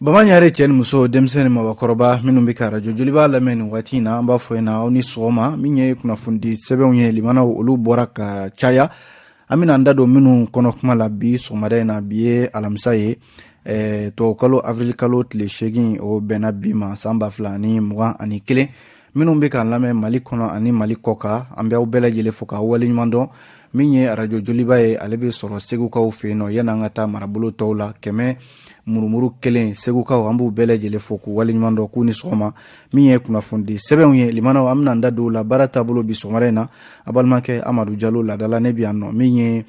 Bama ɲare, cɛ ni muso, denmisɛn ni mabakɔrɔba minnu bɛ ka arajo Joliba lamɛn nin waati in na, an b'a fɔ na aw ni sɔgɔma. Min ye kunnafonidi sɛbɛnw ye, limanaw, olu bɔra ka caya. An bɛna an da don minnu kɔnɔ kuma la bi sɔgɔmada in na. Bi ye alamisa ye, tubabukalo avril kalo tile 8, o bɛnna bi ma, san 2021. Minnu bɛ k'an lamɛn Mali kɔnɔ ani Mali kɔ kan, an bɛ aw bɛɛ lajɛlen fo k'aw waleɲuman dɔn. Min ye arajo Joliba ye, ale bɛ sɔrɔ Segukaw fɛ yen nɔ. Yanni an ka taa marabolo tɔw la, kɛmɛ murumuru kelen, Segukaw, an b'u bɛɛ lajɛlen fo k'u waleɲuman dɔn, k'u ni sɔgɔma. Min ye kunnafonidi sɛbɛnw ye, limanaw, an bɛna an da don o la baara taabolo bi sɔgɔmada in na. A balimakɛ Amadu Jalo ladala ne bi yan nɔ. Min ye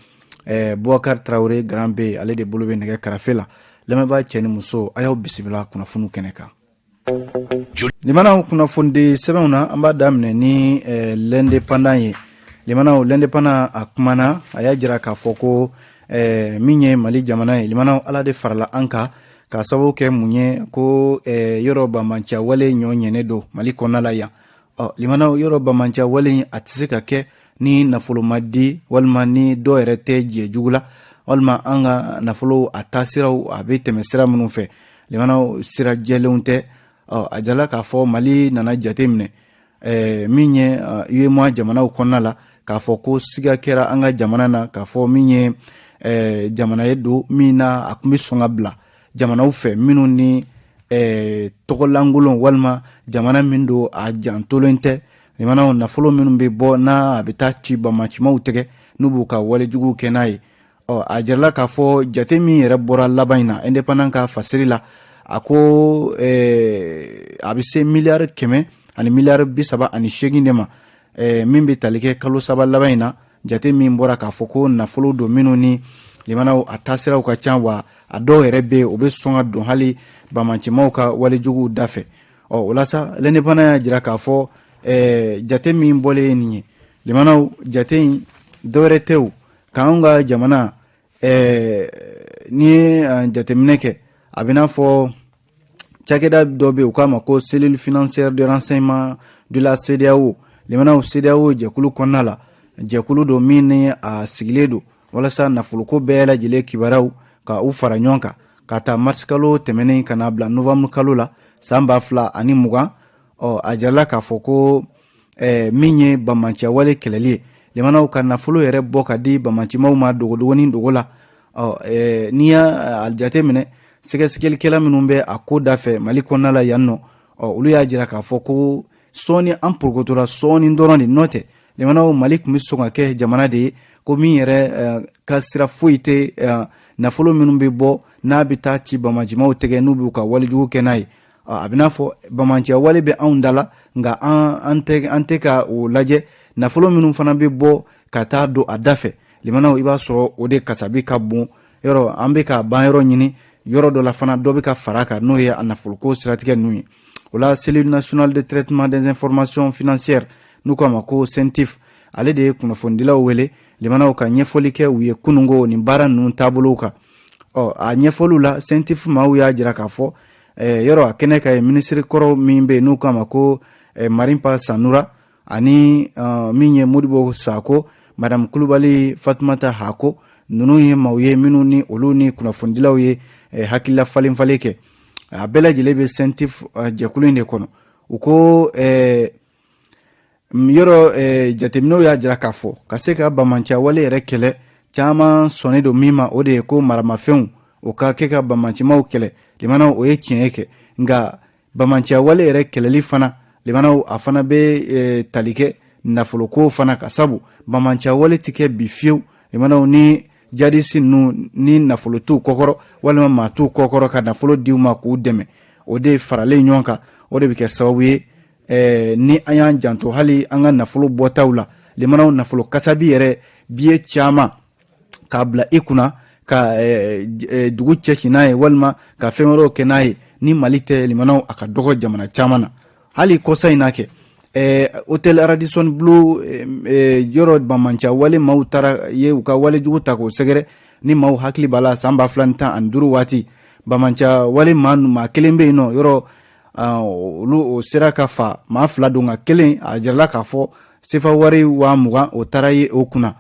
Bubakari Tarawele Grand B, ale de bolo bɛ nɛgɛ karafe la. Lamɛnbaa cɛ ni muso, a y'aw bisimila kunnafoniw kɛnɛ kan. Limanaw, kunnafonidi sɛbɛnw na, an b'a daminɛ ni L'Indépendant ye. Limanaw, L'Indépendant a kumana, a y'a jira k'a fɔ ko min ye Mali jamana ye, limanaw, Ala de farala an kan. K'a sababu kɛ mun ye? Ko yɔrɔ banbanciya wale ɲɔ ɲɛnen don Mali kɔnɔna la yan. Ɔ limanaw, yɔrɔ banbanciya wale, a tɛ se ka kɛ ni nafolo ma di, walima ni dɔw yɛrɛ tɛ jɛ jugu la, walima an ka nafolo a taasiraw, a bɛ tɛmɛ sira minnu fɛ, limanaw, sira jɛlenw tɛ. Ɔ a jala k'a fɔ Mali nana jate minɛ min ye UEMOA jamanaw kɔnɔna la, k'a fɔ ko siga kɛra an ka jamana na, k'a fɔ min ye jamana ye don min na a tun bɛ sɔn ka bila jamanaw fɛ minnu ni tɔgɔlankolon, walima jamana min don a jantolen tɛ. Limanaw, nafolo minnu bɛ bɔ n'a a bɛ taa ci bamacimaw tɛgɛ, n'u b'u ka walejuguw kɛ n'a ye. Ɔ a jirala k'a fɔ jate min yɛrɛ bɔra laban in na, Indépendant ka fasiri la, a ko a bɛ se miliyari 100 ani miliyari 38 de ma, min bɛ tali kɛ kalo 3 laban in na. Jate min bɔra k'a fɔ ko nafolo don minnu ni, limanaw, a taasiraw ka ca, wa a dɔw yɛrɛ bɛ yen, o bɛ sɔn ka don hali bamacimaw ka walejuguw da fɛ. Ɔ o la sa, L'Indépendant y'a jira k'a fɔ jate min bɔlen ye nin ye, limanaw, jate in dɔwɛrɛ tɛ o k'anw ka jamana n'i ye jateminɛ kɛ, a bɛ n'a fɔ cakɛda dɔ bɛ yen, u k'a ma ko Cellule financière de renseignement de la CEDEAO. Limanaw, CEDEAO jɛkulu kɔnɔna la, jɛkulu don min ni a sigilen don walasa nafoloko bɛɛ lajɛlen kibaruyaw ka u fara ɲɔgɔn kan. Ka taa marisikalo tɛmɛnen ka n'a bila novembre kalo la san 2020, ɔ a jirala k'a fɔ ko min ye bamanciya wale kɛlɛli ye, limanaw, ka nafolo yɛrɛ bɔ ka di bamancimaw ma dogodogonin dogo la. Ɔ n'i y'a jate minɛ, sɛgɛsɛgɛlikɛla minnu bɛ a ko da fɛ Mali kɔnɔna la yan nɔ, ɔ olu y'a jira k'a fɔ ko sɔɔni an porokotora sɔɔni dɔrɔn de nɔ tɛ. Limanaw, Mali tun bɛ sɔn ka kɛ jamana de ye ko min yɛrɛ ka sira foyi tɛ nafolo minnu bɛ bɔ n'a bɛ taa ci bamacimaw tɛgɛ, n'u b'u ka walejugu kɛ n'a ye. A bɛ n'a fɔ bamaciya wale bɛ anw da la, nka an tɛ ka o lajɛ. Nafolo minnu fana bɛ bɔ ka taa don a da fɛ, limanaw, i b'a sɔrɔ o de kasabi ka bon. Yɔrɔ an bɛ ka ban yɔrɔ ɲini yɔrɔ dɔ la fana, dɔ bɛ ka fara a kan, n'o ye a nafoloko siratigɛ ninnu ye. O la, Cellule nationale de traitement des informations financières, n'u k'a ma ko CENTIF, ale de ye kunnafonidilaw wele, limanaw, ka ɲɛfɔli kɛ u ye kununko nin baara ninnu taabolow kan. Ɔ a ɲɛfɔliw la, CENTIF maaw y'a jira k'a fɔ yɔrɔ a kɛnɛ ka ye, minisiri kɔrɔ min bɛ yen n'u k'a ma ko Marimpa Sanura, ani min ye Modibo Sako, Madame Kulubali Fatumata Hako, ninnu ye maaw ye minnu ni olu ni kunnafonidilaw ye hakilila falen falen kɛ. A bɛɛ lajɛlen bɛ CENTIF jɛkulu in de kɔnɔ. U ko yɔrɔ jateminɛw y'a jira k'a fɔ ka se ka bamanciya wale yɛrɛ kɛlɛ, caman sɔnnen don min ma, o de ye ko maramafɛnw o ka kɛ ka bamacimaw kɛlɛ. Limanaw, o ye tiɲɛ kɛ, nka bamanciya wale yɛrɛ kɛlɛli fana, limanaw, a fana bɛ tali kɛ nafoloko fana ka sabu bamanciya wale tɛ kɛ bi fiyewu, limanaw, ni jadisi ninnu ni nafolo t'u kɔkɔrɔ, walima maa t'u kɔkɔrɔ ka nafolo di u ma k'u dɛmɛ. O de faralen ɲɔgɔn kan, o de bɛ kɛ sababu ye ni an y'an janto hali an ka nafolo bɔtaw la, limanaw, nafolo kasabi yɛrɛ biye caman k'a bila i kunna ka dugu cɛci n'a ye, walima ka fɛn wɛrɛw kɛ n'a ye, ni Mali tɛ, limanaw, a ka dɔgɔ jamana caman na. Hali kɔsa in na kɛ, hôtel Radisson Blu, yɔrɔ bamanciya wale maaw taara ye u ka walejugu ta k'o sɛgɛrɛ. Ni maaw hakili b'a la, san 2015 waati, bamanciya wale maa kelen bɛ yen nɔ, yɔrɔ olu o sera ka fa maa fila don, nka kelen a jirala k'a fɔ sefa wari 20.000 o taara ye o kunna.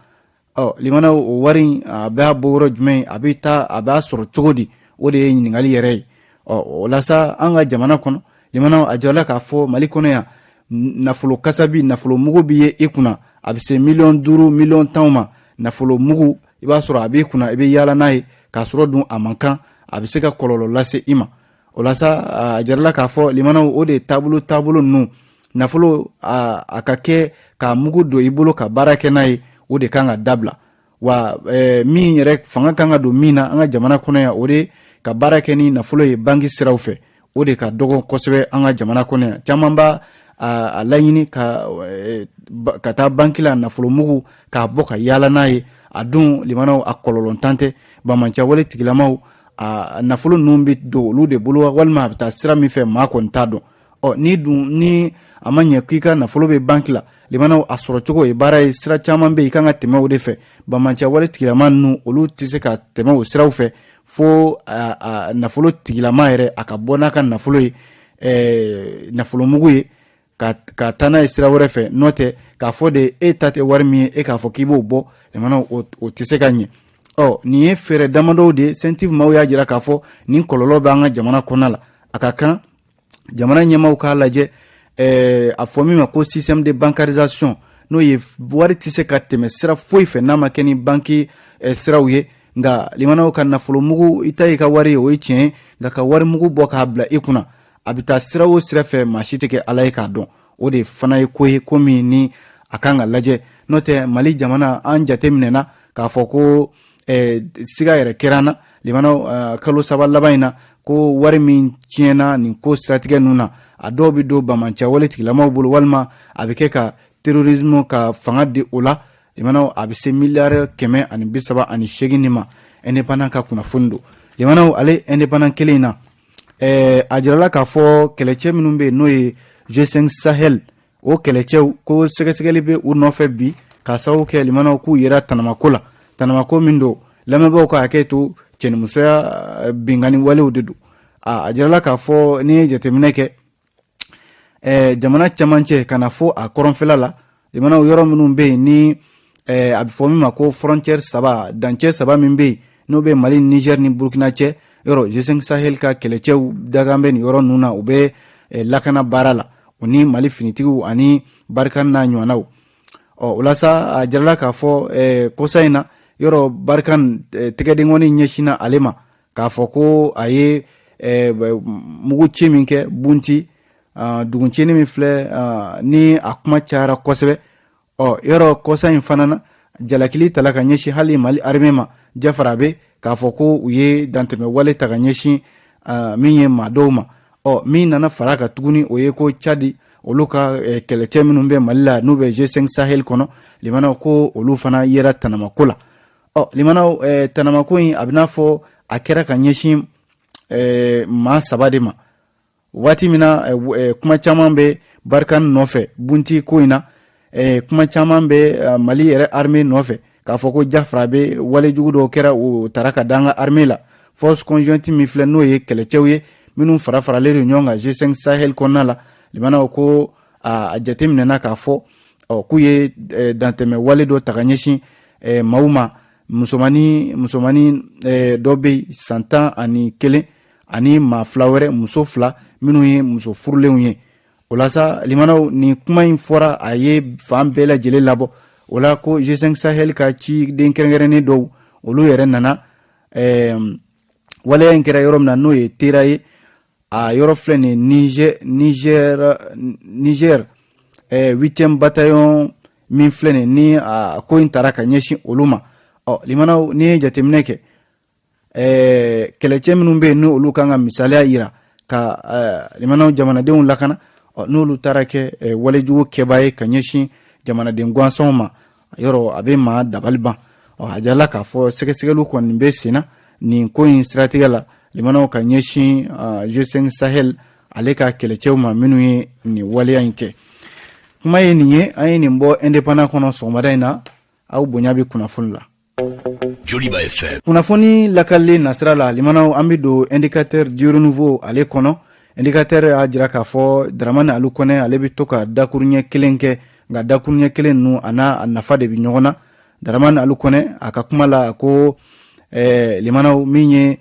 Ɔ limanaw, o wari in, a b'a bɔ yɔrɔ jumɛn? A bɛ taa a b'a sɔrɔ cogo di? O de ye ɲininkali yɛrɛ ye. Ɔ, o la sa, an ka jamana kɔnɔ, limanaw, a jirala k'a fɔ Mali kɔnɔ yan, nafolo kasabi, nafolo mugu bi ye i kunna, a bɛ se miliyɔn 5, miliyɔn 10 ma. Nafolo mugu, i b'a sɔrɔ a b'i kunna, i bɛ yaala n'a ye, k'a sɔrɔ dun a man kan, a bɛ se ka kɔlɔlɔ lase i ma. O la sa, a jirala k'a fɔ, limanaw, o de ye taabolo ninnu, nafolo a ka kɛ k'a mugu don i bolo ka baara kɛ n'a ye, o de kan ka dabila. Wa min yɛrɛ fanga kan ka don min na an ka jamana kɔnɔ yan, o de ka baara kɛ ni nafolo ye banki siraw fɛ, o de ka dɔgɔ kosɛbɛ an ka jamana kɔnɔ yan. Caman b'a a laɲini ka taa banki la, nafolo mugu k'a bɔ ka yaala n'a ye. A dun, limanaw, a kɔlɔlɔntan tɛ. Banbaanciwale tigilamaw, a nafolo ninnu bɛ don olu de bolo, walima a bɛ taa sira min fɛ, maa kɔni t'a dɔn. Ɔ, ni dun ni a ma ɲɛ k'i ka nafolo bɛ banki la, limanaw, a sɔrɔ cogo ye baara ye. Sira caman bɛ yen i kan ka tɛmɛ o de fɛ. Banbaanciwale tigilama ninnu, olu tɛ se ka tɛmɛ o siraw fɛ fo a nafolo tigilama yɛrɛ a ka bɔ n'a ka nafolo ye, nafolomugu ye, ka taa n'a ye sira wɛrɛ fɛ. N'o tɛ, k'a fɔ de e ta tɛ wari min ye, e k'a fɔ k'i b'o bɔ, limanaw, o tɛ se ka ɲɛ. Ɔ, nin ye fɛɛrɛ damadɔw de ye. CENTIF maaw y'a jira k'a fɔ nin kɔlɔlɔ bɛ an ka jamana kɔnɔna la. A ka kan jamana ɲɛmaaw k'a lajɛ, a fɔ min ma ko système de bancarisation, n'o ye wari tɛ se ka tɛmɛ sira foyi fɛ n'a ma kɛ ni banki siraw ye. Nka limanaw, ka nafolo mugu, i ta y'i ka wari ye, o ye tiɲɛ ye, nka ka wari mugu bɔ k'a bila i kunna, a bɛ taa sira o sira fɛ, maa si tɛ kɛ Ala ye k'a dɔn. O de fana ye ko ye, ko min ni a kan ka lajɛ. N'o tɛ, Mali jamana, an jate minɛna k'a fɔ ko siga yɛrɛ kɛra an na, limanaw, kalo 3 laban in na, ko wari min tiɲɛna nin ko siratigɛ ninnu na, a dɔw bɛ don banbaanciwale tigilamaw bolo, walima a bɛ kɛ ka terrorisme ka fanga di o la. Limanaw, a bɛ se miliyari 138 nin ma. Indépendant ka kunnafoni don, limanaw. Ale Indépendant kelen in na, a jirala k'a fɔ kɛlɛcɛ minnu bɛ yen, n'o ye G5 Sahel, o kɛlɛcɛw, ko sɛgɛsɛgɛli bɛ u nɔfɛ bi, k'a sababu kɛ, limanaw, k'u yera tanamako la. Tanamako min don, lamɛnbaaw ka hakɛ to, cɛnimusoya binkanni walew de don. A jirala k'a fɔ n'i ye jateminɛ kɛ jamana cɛmancɛ ka na fo a kɔrɔnfɛla la, limanaw, yɔrɔ minnu bɛ yen ni a bɛ fɔ min ma ko frontière saba, dancɛ saba min bɛ yen, n'o bɛ Mali, Niger ni Burukina cɛ, yɔrɔ G5 Sahel ka kɛlɛcɛw dagan bɛ nin yɔrɔ ninnu na. U bɛ lakana baara la, u ni Mali finitigiw ani Barkhane n'a ɲɔgɔnnaw. Ɔ, o la sa, a jirala k'a fɔ kɔsa in na, yɔrɔ Barkhane tɛgɛdenkɔni ɲɛsinna ale ma k'a fɔ ko a ye mugu ci min kɛ Bunti duguncinin min filɛ ni a kuma cayara kosɛbɛ. Ɔ, yɔrɔ kɔsa in fana na, jalakili tala ka ɲɛsin hali Mali armée ma, Jafarabe, k'a fɔ ko u ye dantɛmɛ wale ta ka ɲɛsin min ye maa dɔw ma. Ɔ, min nana fara kan tuguni, o ye ko Cadi, olu ka kɛlɛcɛ minnu bɛ Mali la, n'u bɛ G5 Sahel kɔnɔ, limanaw, ko olu fana yera tanamako la. Ɔ, limanaw, tanamako in, a bɛ n'a fɔ a kɛra ka ɲɛsin maa saba de ma. Waati min na kuma caman bɛ Barkhane nɔfɛ Bunti ko in na, kuma caman bɛ Mali yɛrɛ armée nɔfɛ k'a fɔ ko Jafarabe walejugu dɔw kɛra, o taara ka da an ka armée la. Force conjointe min filɛ, n'o ye kɛlɛcɛw ye minnu fara faralen don ɲɔgɔn kan G5 Sahel kɔnɔna la, limanaw, ko a jateminɛna k'a fɔ, ɔ, k'u ye dantɛmɛ wale dɔ ta ka ɲɛsin maaw ma. Musomani dɔ bɛ yen, san 11, ani maa fila wɛrɛ, muso fila minnu ye muso furulenw ye. O la sa, limanaw, nin kuma in fɔra, a ye fan bɛɛ lajɛlen labɔ. O la, ko G5 Sahel ka ciden kɛrɛnkɛrɛnnen dɔw, olu yɛrɛ nana waleya in kɛra yɔrɔ min na, n'o ye Tera ye, a yɔrɔ filɛ nin Niger, Niger 8e bataillon min filɛ nin ni a ko in taara ka ɲɛsin olu ma. Ɔ, limanaw, n'i ye jateminɛ kɛ, kɛlɛcɛ minnu bɛ yen, ni olu kan ka misaliya yira ka limanaw jamanadenw lakana, ɔ, n'olu taara kɛ walejugu kɛbaa ye ka ɲɛsin jamanaden gansanw ma, yɔrɔ a bɛ maa dabali ban. Ɔ, a jirala k'a fɔ sɛgɛsɛgɛliw kɔni bɛ sen na nin ko in siratigɛ la, limanaw, ka ɲɛsin G5 Sahel ale ka kɛlɛcɛw ma minnu ye nin waleya in kɛ. Kuma ye nin ye, an ye nin bɔ Indépendant kɔnɔ sɔgɔmada in na. Aw bonya bɛ kunnafoni la. Joliba FM. Kunnafoni lakalilen nasira la, limanaw, an bɛ don Indicateur du Renouveau ale kɔnɔ. Indicateur y'a jira k'a fɔ Dramane Alu Kɔnɛ, ale bɛ to ka dakuruɲɛ kelen kɛ, nka dakuruɲɛ kelen ninnu, a n'a a nafa de bɛ ɲɔgɔn na. Dramane Alu Kɔnɛ, a ka kuma la, ko limanaw, min ye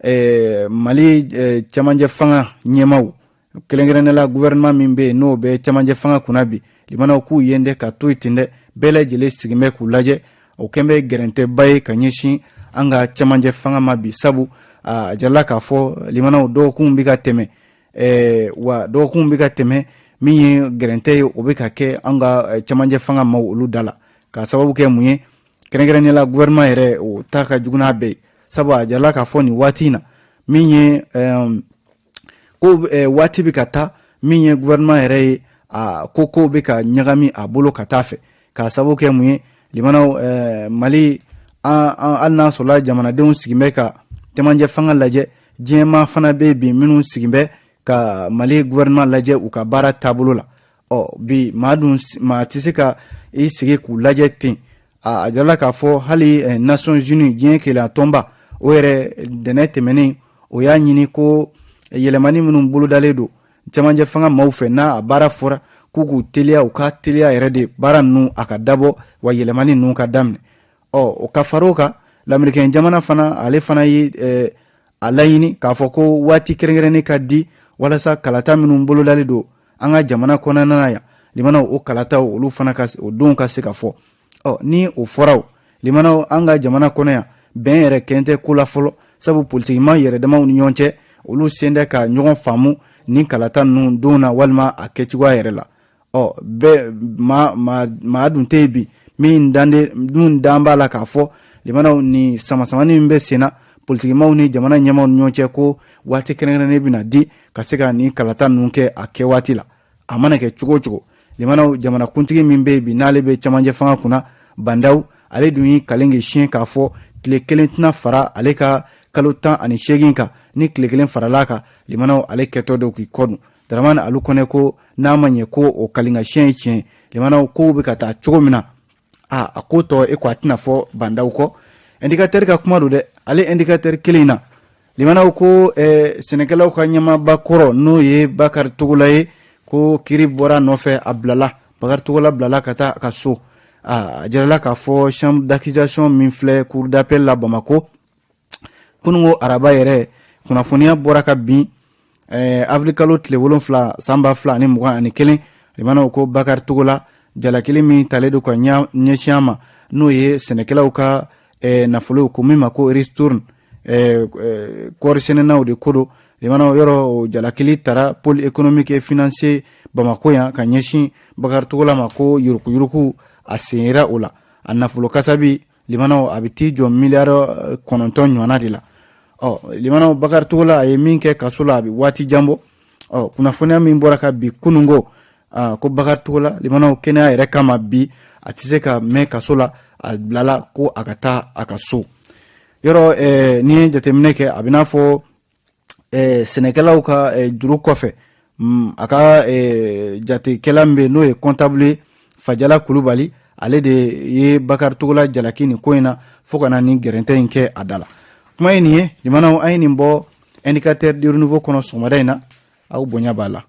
Mali cɛmancɛ fanga ɲɛmaaw, kɛrɛnkɛrɛnnenya la gouvernement min bɛ yen n'o bɛ cɛmancɛ fanga kunna bi, limanaw k'u yen dɛ ka to yen ten dɛ, bɛɛ lajɛlen sigin bɛ k'u lajɛ. O kɛn bɛ gɛrɛntɛba ye ka ɲɛsin an ka cɛmancɛ fanga ma bi, sabu a jirala k'a fɔ limanaw dɔgɔkunw bɛ ka tɛmɛ, wa dɔgɔkunw bɛ ka tɛmɛ, min ye gɛrɛntɛ ye, o bɛ ka kɛ an ka cɛmancɛ fanga maaw olu da la, k'a sababu kɛ mun ye? Kɛrɛnkɛrɛnnenya la gouvernement yɛrɛ, o ta ka jugu n'a bɛɛ ye, sabu a jirala k'a fɔ nin waati in na, min ye ko waati bɛ ka taa, min ye gouvernement yɛrɛ ye, a ko kow bɛ ka ɲagami a bolo ka taa fɛ, k'a sababu kɛ mun ye? Limanaw, Mali, hali n'a sɔrɔla jamanadenw sigin bɛ ka cɛmancɛ fanga lajɛ, diɲɛmaa fana bɛ bi minnu sigin bɛ ka Mali gouvernement lajɛ u ka baara taabolo la. Ɔ bi maa dun, maa tɛ se ka i sigi k'u lajɛ ten. A jirala k'a fɔ hali Nations Unies, diɲɛ kelenya tɔnba, o yɛrɛ dɛnɛ tɛmɛnen, o y'a ɲini ko yɛlɛmani minnu bolodalen don cɛmancɛ fanga maaw fɛ, n'a a baara fɔra k'u k'u teliya, u ka teliya yɛrɛ de baara ninnu a ka dabɔ, wa yɛlɛmani ninnu ka daminɛ. Ɔ o ka far'o kan, lamerikɛn jamana fana, ale fana ye a laɲini k'a fɔ ko waati kɛrɛnkɛrɛnnen ka di walasa kalata minnu bolodalen don an ka jamana kɔnɔna na yan, limanaw, o kalataw olu fana ka o donw ka se ka fɔ. Ɔ ni o fɔra, o limanaw, an ka jamana kɔnɔ yan, bɛn yɛrɛ kɛn tɛ ko la fɔlɔ, sabu politikimaa yɛrɛ damaw ni ɲɔgɔn cɛ, olu sen tɛ ka ɲɔgɔn faamu ni kalata ninnu don na walima a kɛcogoya yɛrɛ la. Ɔ bɛɛ maa maa maa dun tɛ yen bi min dan min dan b'a la k'a fɔ limanaw ni samasamani min bɛ sen na politikimaw ni jamana ɲɛmaaw ni ɲɔgɔn cɛ, ko waati kɛrɛnkɛrɛnnen bɛna di ka se ka nin kalata ninnu kɛ a kɛ waati la. A mana kɛ cogo o cogo, limanaw, jamanakuntigi min bɛ yen bi n'ale bɛ cɛmancɛ fanga kunna, Bah N'Daw, ale dun y'i kalen k'i siɲɛ k'a fɔ tile kelen tɛna fara ale ka kalo 18 kan. Ni tile kelen farala kan, limanaw, ale kɛtɔ don k'i kɔ dun. Daramani Alu Kɔnɛ ko n'a ma ɲɛ ko o kalinka siɲɛ ye tiɲɛ, limanaw, kow bɛ ka taa cogo min na, a ko tɔ e ko a tɛna fɔ Bah N'Daw kɔ. Indicateur ka kuma don dɛ, ale Indicateur kelen in na, limanaw, ko sɛnɛkɛlaw ka ɲɛmaaba kɔrɔ, n'o ye Bakari Togola ye, ko kiri bɔra nɔfɛ, a bilala. Bakari Togola bilala ka taa a ka so. A jirala k'a fɔ chambre d'accusation min filɛ cour d'appel la Bamako, kununko araba yɛrɛ, kunnafoniya bɔra ka bin avril kalo tile 7 san 2021, limanaw, ko Bakari Togola, jalakili min talen don ka ɲɛsin a ma, n'o ye sɛnɛkɛlaw ka nafolo ko min ma ko ristourne, kɔɔri sɛnɛnaw de ko don, limanaw, yɔrɔ o jalakili tara pôle économique et financier Bamako yan ka ɲɛsin Bakari Togola ma, ko yurukuyuruku a sen yera o la. A nafolo kasabi, limanaw, a bɛ t'i jɔ miliyari 9 ɲɔgɔnna de la. Ɔ limanaw, Bakari Togola, a ye min kɛ kaso la, a bɛ waati jan bɔ. Ɔ kunnafoniya min bɔra ka bi kununko, ko Bakari Togola, limanaw, kɛnɛya yɛrɛ kama bi, a tɛ se ka mɛn kaso la, a bilala ko a ka taa a ka so. Yɔrɔ n'i ye jateminɛ kɛ, a bɛ n'a fɔ sɛnɛkɛlaw ka juru kɔfɛ, a ka jatekɛla min bɛ yen n'o ye comptable ye, Fajala Kulubali, ale de ye Bakari Togola jalaki nin ko in na fo ka na nin gɛrɛntɛ in kɛ a da la. Kuma ye nin ye, limanaw, an ye nin bɔ Indicateur du Renouveau kɔnɔ sɔgɔmada in na. Aw bonya b'a la.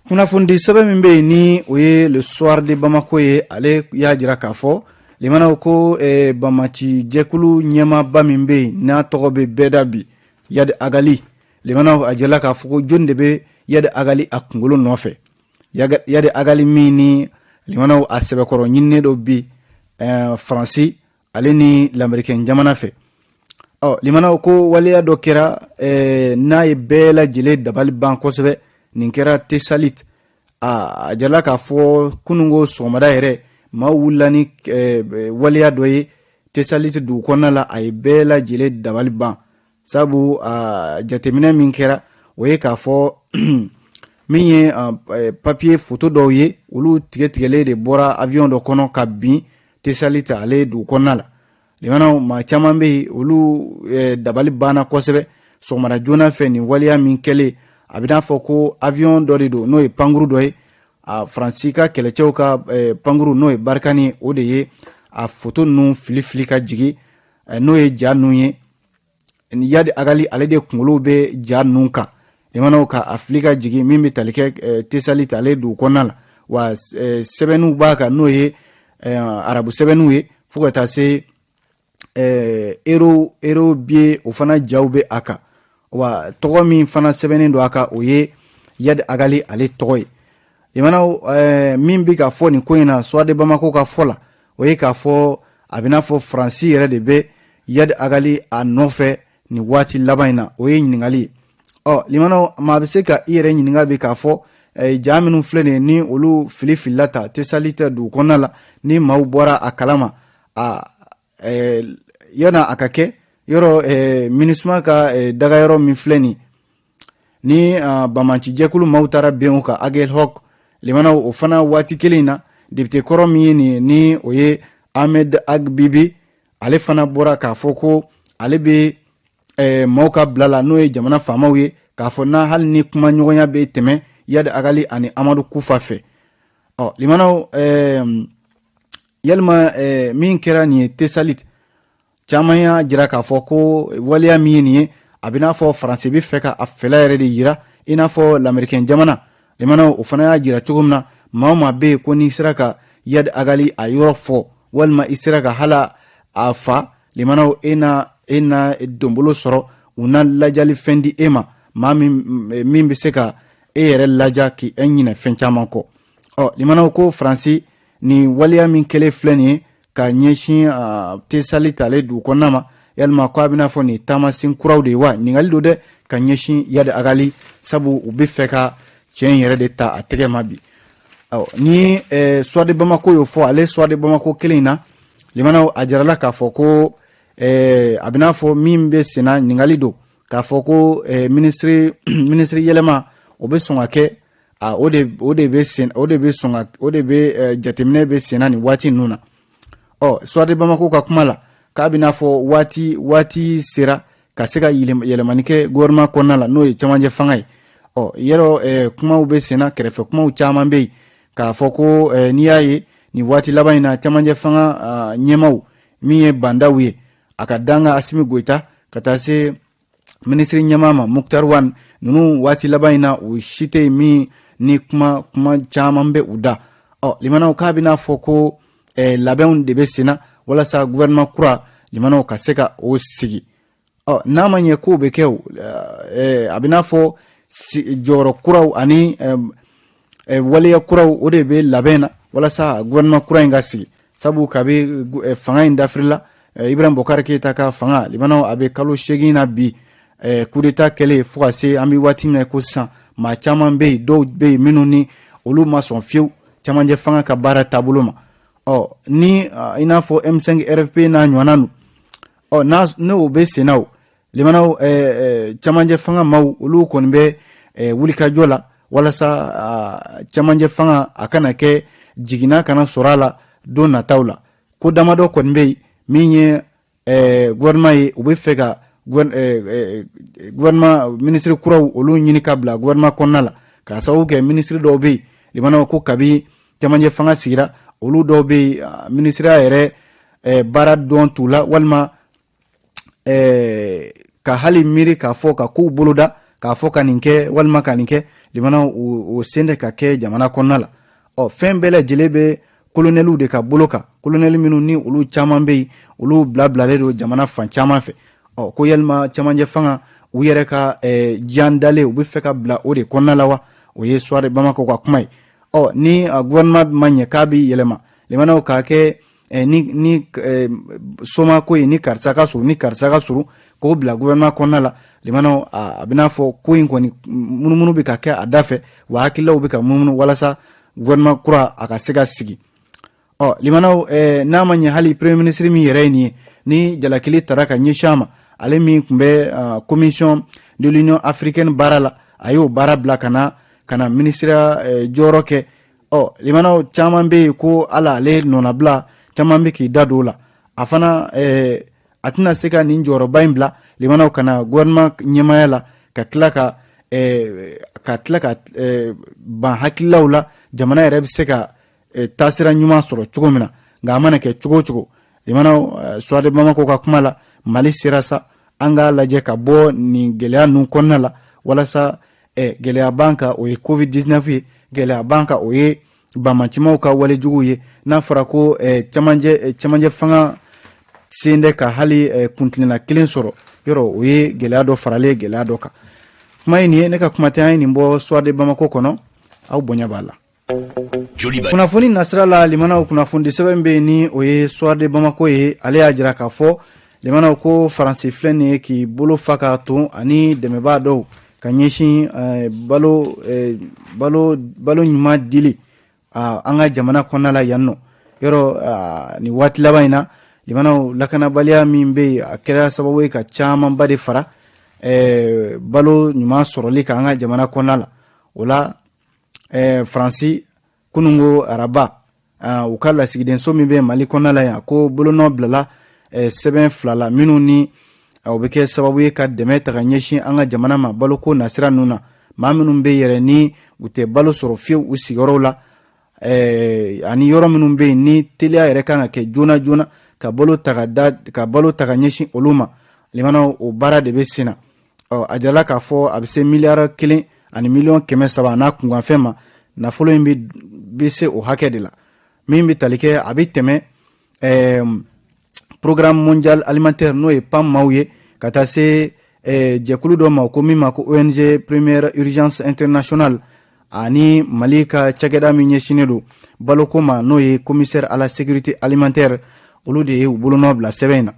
Kunnafonidi sɛbɛn min bɛ yen ni o ye Le Soir de Bamako ye, ale y'a jira k'a fɔ, limanaw, ko bamaci jɛkulu ɲɛmaaba min bɛ yen n'a tɔgɔ bɛ bɛɛ da bi, Iyad Ag Ghali, limanaw, a jirala k'a fɔ ko jɔni de bɛ Iyad Ag Ghali a kunkolo nɔfɛ. Iyad Ag Ghali min ni, limanaw, a sɛbɛkɔrɔ ɲininen don bi Faransi ale ni lamerikɛn jamana fɛ. Ɔ limanaw, ko waleya dɔ kɛra n'a ye bɛɛ lajɛlen dabali ban kosɛbɛ. Nin kɛra Tesalit. A jirala k'a fɔ kununko sɔgɔmada yɛrɛ, maaw wulila ni waleya dɔ ye Tesalit dugu kɔnɔna la, a ye bɛɛ lajɛlen dabali ban, sabu a jateminɛ min kɛra, o ye k'a fɔ min ye papiye foto dɔw ye, olu tigɛ tigɛlen de bɔra avion dɔ kɔnɔ ka bin Tesalit ale dugu kɔnɔna la. Limanaw, maa caman bɛ yen, olu dabali banna kosɛbɛ sɔgɔmada joona fɛ nin waleya min kɛlen. A bɛ n'a fɔ ko avion dɔ de don, n'o ye pankuru dɔ ye, a Faransi ka kɛlɛcɛw ka pankuru, n'o ye Barkhane, o de ye a foto ninnu fili fili ka jigin, n'o ye ja ninnu ye. Iyad Ag Ghali ale de kunkolo bɛ ja ninnu kan, limanaw, ka a fili ka jigin min bɛ tali kɛ Tesalit ale dugu kɔnɔna la. Wa sɛbɛnniw b'a kan, n'o ye arabu sɛbɛnniw ye, fo ka taa se Euro billet, o fana jaw bɛ a kan. Wa tɔgɔ min fana sɛbɛnnen don a kan, o ye Iyad Ag Ghali ale tɔgɔ ye. Limanaw, min bɛ ka fɔ nin ko in na, Soir de Bamako ka fɔ la, o ye k'a fɔ a bɛ n'a fɔ Faransi yɛrɛ de bɛ Iyad Ag Ghali a nɔfɛ nin waati laban in na. O ye ɲininkali ye. Ɔ limanaw, maa bɛ se ka i yɛrɛ ɲininka bi k'a fɔ ja minnu filɛ nin ye, ni olu fili filila ta Tesalit dugu kɔnɔna la, ni maaw bɔra a kalama, a yana a ka kɛ yɔrɔ MINUSMA ka dagayɔrɔ min filɛ nin, ni banbaancijɛkulu maaw taara bin o kan Aguelhok. Limanaw, o fana waati kelen in na, député kɔrɔ min ye nin ye, ni o ye Ahmed Ag Bibi, ale fana bɔra k'a fɔ ko ale bɛ maaw ka bila la, n'o ye jamana faamaw ye, k'a fɔ n'a hali ni kumaɲɔgɔnya bɛ tɛmɛ Iyad Ag Ghali ani Amadu Kufa fɛ. Ɔ limanaw, yalima min kɛra nin ye Tesalit, caman y'a jira k'a fɔ ko waleya min ye nin ye, a bɛ n'a fɔ Faransi bɛ fɛ ka a fɛla yɛrɛ de yira, i n'a fɔ lamɛrikɛn jamana. Limanaw, o fana y'a jira cogo min na, maa o maa bɛ yen ko n'i sera ka Iyad Ag Ghali a yɔrɔ fɔ, walima i sera ka hala a fa, limanaw, e na donbolo sɔrɔ, u na lajali fɛn di e ma, maa min bɛ se ka e yɛrɛ laja k'i e ɲinɛ fɛn caman kɔ. Ɔ limanaw, ko Faransi nin waleya min kɛlen filɛ nin ye ka ɲɛsin Tesalit ale dugu kɔnɔna ma, yalima ko a bɛna fɔ nin taamasen kuraw de ye wa? Ɲininkali don dɛ ka ɲɛsin Iyad Ag Ghali, sabu u bɛ fɛ ka cɛ in yɛrɛ de ta a tɛgɛ ma bi. Ni Soir de Bamako y'o fɔ, ale Soir de Bamako kelen in na, limanaw, a jirala k'a fɔ ko a bɛna fɔ min bɛ senna, ɲininkali don k'a fɔ ko minisiri yɛlɛma, o bɛ sɔn ka kɛ. A o de bɛ sen, o de bɛ sɔn ka, o de bɛ jateminɛ bɛ senna nin waati ninnu na. Ɔ Soir de Bamako ka kuma la, k'a bɛna fɔ waati sera ka se ka yɛlɛmani kɛ gouvernement kɔnɔna la, n'o ye cɛmancɛ fanga ye. Ɔ yɔrɔ kumaw bɛ senna, kɛrɛfɛ kumaw caman bɛ yen k'a fɔ ko n'i y'a ye nin waati laban in na, cɛmancɛ fanga ɲɛmaw min ye Bah N'Daw ye, a ka danga Asimi Goyita, ka taa se minisiri ɲɛmaa ma Moctar Ouane ninnu, waati laban in na, u si tɛ min ni kuma caman bɛ u da. Ɔ limanaw, k'a bɛna fɔ ko labɛnw de bɛ senna walasa gouvernement kura, limanaw, ka se ka o sigi. Ɔ n'a ma ɲɛ k'o bɛ kɛ o, a bɛ n'a fɔ jɔyɔrɔ kuraw ani waleya kuraw, o de bɛ labɛn na walasa gouvernement kura in ka sigi, sabu kabi fanga in dafirila, Ibrahim Boubacar Keïta ka fanga, limanaw, a bɛ kalo 8 na bi, coup d'état kɛlen fo ka se an bɛ waati min na ko sisan, maa caman bɛ yen, dɔw bɛ yen minnu ni olu ma sɔn fiyewu cɛmancɛ fanga ka baara taabolo ma. Ɔ ni i n'a fɔ M5 RFP n'a ɲɔgɔnna nu, ɔ n'a n'o bɛ sen na, o limanaw, cɛmancɛ fanga maaw, olu kɔni bɛ wulikajɔ la walasa cɛmancɛ fanga a kana kɛ jiginna kana sɔrɔ a la don nataw la. Ko damadɔ kɔni bɛ yen min ye gouvernement ye, u bɛ fɛ ka gouvernement minisiri kuraw olu ɲini ka bila gouvernement kɔnɔna la, k'a sababu kɛ minisiri dɔw bɛ yen, limanaw, ko kabi cɛmancɛ fanga sigira, olu dɔw bɛ yen, minisiriya yɛrɛ baara dɔn t'u la, walima ka hali miiri k'a fɔ ka kow boloda, k'a fɔ ka nin kɛ walima ka nin kɛ, limanaw, o sen tɛ ka kɛ jamana kɔnɔna la. Ɔ fɛn bɛɛ lajɛlen bɛ kolonɛliw de ka bolo kan, kolonɛli minnu ni olu caman bɛ yen, olu bila bilalen don jamana fan caman fɛ. Ɔ ko yalima cɛmancɛ fanga u yɛrɛ ka diyan dalen, u bɛ fɛ ka bila o de kɔnɔna la wa? O ye Soir de Bamako ka kuma ye. Ɔ ni gouvernement ma ɲɛ k'a bɛ yɛlɛma, limanaw, k'a kɛ ni soma ko ye, ni karisa ka surun, ni karisa ka surun, k'o bila gouvernement kɔnɔna la, limanaw, a bɛna fɔ ko in kɔni munumunu bɛ ka kɛ a da fɛ, wa hakililaw bɛ ka munumunu walasa gouvernement kura a ka se ka sigi. Ɔ limanaw, n'a ma ɲɛ hali premier ministre min yɛrɛ ye nin ye, ni jalakili tara ka ɲɛsin a ma, ale min tun bɛ Commission de l'Union africaine baara la, a y'o baara bila ka na minisiriya jɔyɔrɔ kɛ. Ɔ limanaw, caman bɛ yen ko ala ale nɔnabila, caman bɛ k'i da don o la. A fana a tɛna se ka nin jɔyɔrɔba in bila, limanaw, ka na gouvernement ɲɛmaaya la, ka tila ka ban hakililaw la jamana yɛrɛ bɛ se ka taasira ɲuman sɔrɔ cogo min na. Nka a mana kɛ cogo o cogo, limanaw, Soir de Bamako ka kuma la, Mali sera sa an k'a lajɛ ka bɔ nin gɛlɛya ninnu kɔnɔna la, walasa gɛlɛya b'an kan, o ye Covid 19 ye, gɛlɛya b'an kan, o ye banbaancimaw ka walejuguw ye. N'a fɔra ko cɛmancɛ fanga sen tɛ ka hali kuntilenna kelen sɔrɔ yɔrɔ, o ye gɛlɛya dɔ faralen gɛlɛya dɔ kan. Kuma ye nin ye, ne ka kuma tɛ, an ye nin bɔ Soir de Bamako kɔnɔ, aw bonya b'a la. Kunnafoni nasira la, limanaw, kunnafoni sɛbɛn bɛ yen ni o ye Soir de Bamako ye. Ale y'a jira k'a fɔ, limanaw, ko Faransi filɛ nin ye k'i bolo fa ka ton ani dɛmɛbaa dɔw ka ɲɛsin balo ɲuman dili an ka jamana kɔnɔna la yan nɔ. Yɔrɔ, nin waati laban in na, limanaw, lakanabaliya min bɛ yen, a kɛra sababu ye ka camanba de fara balo ɲuman sɔrɔli kan an ka jamana kɔnɔna la. O la, Faransi, kunungo araba, u ka lasigidenso min bɛ Mali kɔnɔna la yan, ko bolonɔ bilala sɛbɛn fila la minnu ni o bɛ kɛ sababu ye ka dɛmɛ ta ka ɲɛsin an ka jamana ma baloko nasira ninnu na. Maa minnu bɛ yɛrɛ ni u tɛ balo sɔrɔ fiyewu u sigiyɔrɔw la, ani yɔrɔ minnu bɛ yen ni teliya yɛrɛ kan ka kɛ joona joona ka balo ta ka ɲɛsin olu ma, limanaw, o baara de bɛ sen na. Ɔ, a jirala k'a fɔ a bɛ se miliyari 1 ni miliyɔn 300 n'a kunkanfɛn ma. Nafolo in bɛ se o hakɛ de la min bɛ tali kɛ, a bɛ tɛmɛ Programme mondial alimentaire, n'o ye PAM maaw ye, ka taa se jɛkulu dɔ ma ko min ma ko ONG Première Urgence Internationale, ani Mali ka cakɛda min ɲɛsinnen don baloko ma, n'o ye Commissaire à la sécurité alimentaire. Olu de ye u bolonɔ bila sɛbɛn in na.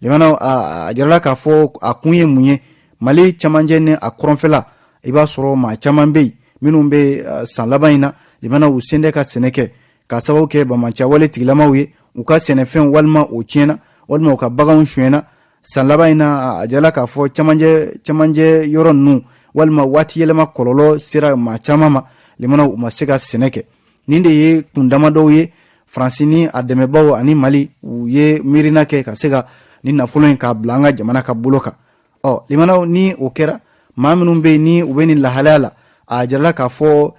Limanaw, a jirala k'a fɔ a kun ye mun ye? Mali camancɛ ni a kɔrɔnfɛla, i b'a sɔrɔ maa caman bɛ yen minnu bɛ san laban in na, limanaw, u sen tɛ ka sɛnɛ kɛ k'a sababu kɛ banbaanciwale tigilamaw ye. U ka sɛnɛfɛnw walima o tiɲɛna, walima u ka baganw sonyɛna san laban in na. A jirala k'a fɔ camancɛ yɔrɔ ninnu, walima waati yɛlɛma kɔlɔlɔ sera maa caman ma, limanaw, u ma se ka sɛnɛ kɛ. Nin de ye kun damadɔw ye Faransi ni a dɛmɛbaw ani Mali u ye miirina kɛ ka se ka ni nafolo in k'a bila an ka jamana ka bolo kan. Ɔ, limanaw, ni o kɛra, maa minnu bɛ yen ni u bɛ nin lahalaya la, a jirala k'a fɔ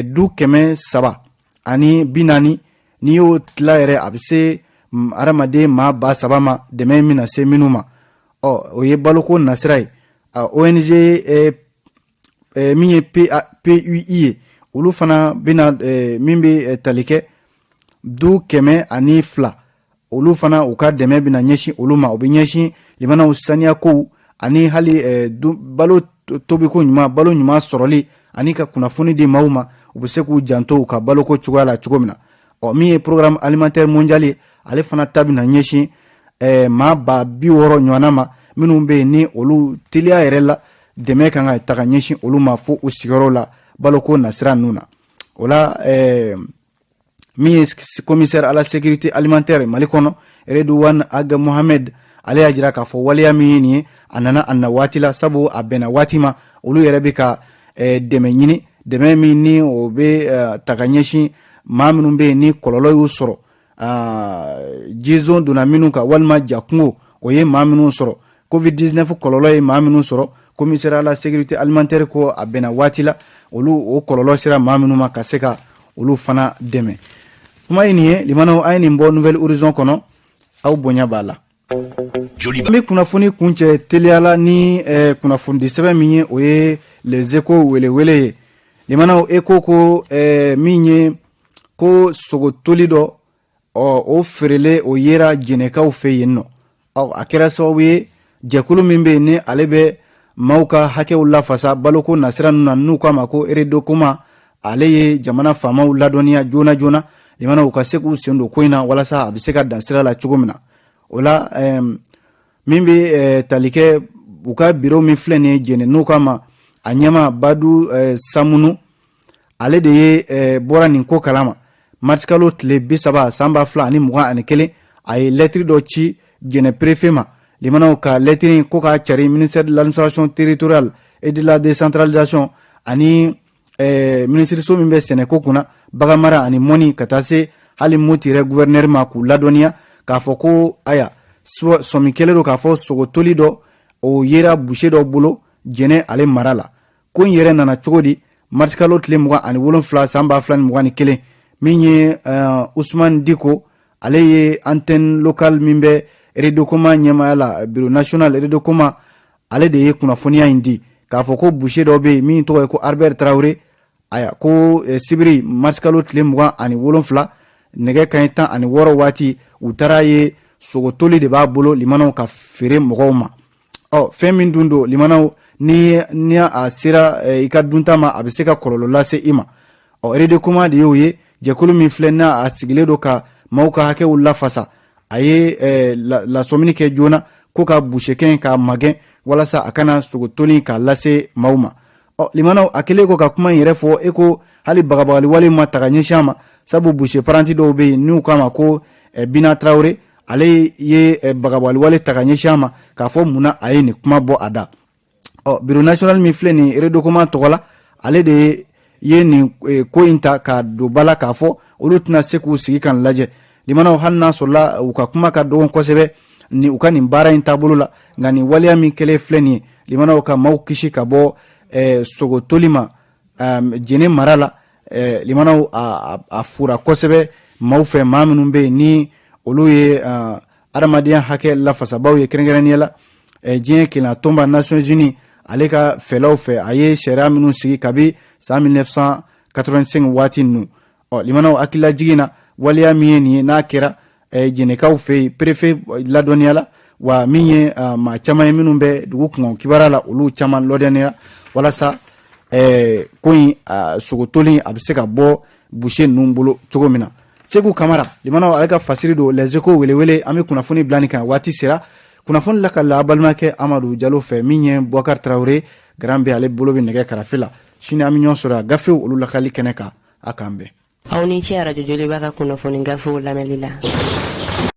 du 340, n'i y'o tila yɛrɛ, a bɛ se hadamaden maa 3000 ma, dɛmɛ min na se minnu ma. Ɔ, o ye baloko nasira ye. ONG min ye PUI ye, olu fana bɛna min bɛ tali kɛ du 102, olu fana u ka dɛmɛ bɛna ɲɛsin olu ma. O bɛ ɲɛsin, limanaw, saniyakow ani hali balo tobiko ɲuman, balo ɲuman sɔrɔli, ani ka kunnafoni di maaw ma, u bɛ se k'u janto u ka baloko cogoya la cogo min na. Ɔ, min ye Programme alimentaire mondial ye, ale fana ta bɛna ɲɛsin maa 60 000 ɲɔgɔnna ma, minnu bɛ yen ni olu teliya yɛrɛ la dɛmɛ kan ka taga ɲɛsin olu ma fo u sigiyɔrɔ la baloko nasira ninnu na. O la, min ye Commissaire à la sécurité alimentaire Mali kɔnɔ, Redouane Ag Mohamed, ale y'a jira k'a fɔ waleya min ye nin ye, a nana a na waati la, sabu a bɛnna waati ma olu yɛrɛ bɛ ka dɛmɛ ɲini, dɛmɛ min ni o bɛ ta ka ɲɛsin maa minnu bɛ yen ni kɔlɔlɔ y'u sɔrɔ, jizon donna minnu kan, walima jakungo o ye maa minnu sɔrɔ, Covid 19 kɔlɔlɔ ye maa minnu sɔrɔ. Commissaire à la sécurité alimentaire ko a bɛnna waati la, olu o kɔlɔlɔ sera maa minnu ma, ka se ka olu fana dɛmɛ. Kuma ye nin ye, limanaw, an ye nin bɔ Nouvel Horizon kɔnɔ, aw bonya b'a la. An bɛ kunnafoni kuncɛ teliyala ni kunnafonidi sɛbɛn min ye, o ye Les Échos welewele ye. Limanaw, Écho ko min ye ko sogotoli dɔ, ɔ, o feerele, o yera Jɛnɛkaw fɛ yen nɔ. Ɔ, a kɛra sababu ye, jɛkulu min bɛ yen ni ale bɛ maaw ka hakɛw lafasa baloko nasira ninnu na, n'u k'a ma ko Redokoma, ale ye jamana faamaw ladɔnniya joona joona, limanaw, u ka se k'u sen don ko in na walasa a bɛ se ka dan sira la cogo min na. O la, min bɛ tali kɛ u ka biro min filɛ nin ye Jɛnɛ, n'u k'a ma a ɲɛma Badu Samunu, ale de ye bɔra nin ko kalama marisikalo tile 30 san 2021. A ye lɛtiri dɔ ci Jɛnɛ préfet ma. Limanaw, ka lɛtiri ko k'a cari ministère de l'Administration territoriale et de la Décentralisation ani minisiriso min bɛ sɛnɛko kunna, baganmara ani mɔni, ka taa se hali Moti yɛrɛ gouverneur ma, k'u ladɔnniya k'a fɔ ko aya, sɔmi kɛlen don k'a fɔ sogotoli dɔ, o yera boucher dɔ bolo Jɛnɛ ale mara la. Ko in yɛrɛ nana cogo di? Marisikalo tile 27 san 2021, min ye Usman Diko, ale ye antenne locale min bɛ Redokoma ɲɛmaaya la, bureau national Redokoma, ale de ye kunnafoniya in di k'a fɔ ko boucher dɔ bɛ yen min tɔgɔ ye ko Albert Traoré. Aya, ko sibiri marisikalo tile 27, nɛgɛ kanɲɛ 16 waati, u taara ye sogotoli de b'a bolo limanaw ka feere mɔgɔw ma. Ɔ, fɛn min dun don limanaw, ni ni a sera i ka dunta ma, a bɛ se ka kɔlɔlɔ lase i ma. Ɔ, Redecoma de y'o ye, jɛkulu min filɛ n'a a sigilen don ka maaw ka hakɛw lafasa, a ye lasɔmini kɛ joona ko ka busekɛ in k'a magɛn walasa a kana sogotoli k'a lase maaw ma. Ɔ, limanaw, a kɛlen kɔ ka kuma in yɛrɛ fɔ, e ko hali bagabagali wale ma ta ka ɲɛsin a ma, sabu buse paranti dɔw bɛ yen n'u k'a ma ko Bina Tarawele, ale ye bagabagali wale ta ka ɲɛsin a ma k'a fɔ mun na a ye nin kuma bɔ a da. Ɔ, bureau national min filɛ nin Redecoma tɔgɔ la, ale de ye nin ko in ta k'a don ba la k'a fɔ olu tɛna se k'u sigi ka lajɛ. Limanaw, hali n'a sɔrɔla u ka kuma ka dɔgɔn kosɛbɛ ni u ka nin baara in taabolo la, nka nin waleya min kɛlen filɛ nin ye limanaw, ka maaw kisi ka bɔ sogotoli ma Jene mara la, limanaw, a fura kosɛbɛ maaw fɛ, maa minnu bɛ yen ni olu ye adamadenya hakɛ lafasabaw ye, kɛrɛnkɛrɛnnenya la diɲɛ kelenya tɔnba Nations Unies ale ka fɛlaw fɛ, a ye sariya minnu sigi kabi san 1985 waati ninnu. Ɔ, limanaw, hakililajigin na, waleya min ye nin ye, n'a kɛra Jenekaw fɛ yen, préfet ladɔnniya la wa, min ye maa caman ye minnu bɛ dugu kunkan kibaruya la, olu caman ladɔnniya walasa ko in sogotoli a bɛ se ka bɔ buse ninnu bolo cogo min na. Segu Kamara limanaw, ale ka fasiri don Les Échos welewele. An bɛ kunnafoni bila nin kan. Waati sera kunnafoni lakalila a balimakɛ Amadu Jalo fɛ, min ye Bubakari Tarawele garan bɛ ale bolo bɛ nɛgɛ karafe la. Sini an bɛ ɲɔgɔn sɔrɔ a gafew olu lakali kɛnɛ kan. A k'an bɛn. Aw ni ce Arajo Joliba ka kunnafoni gafew lamɛnli la.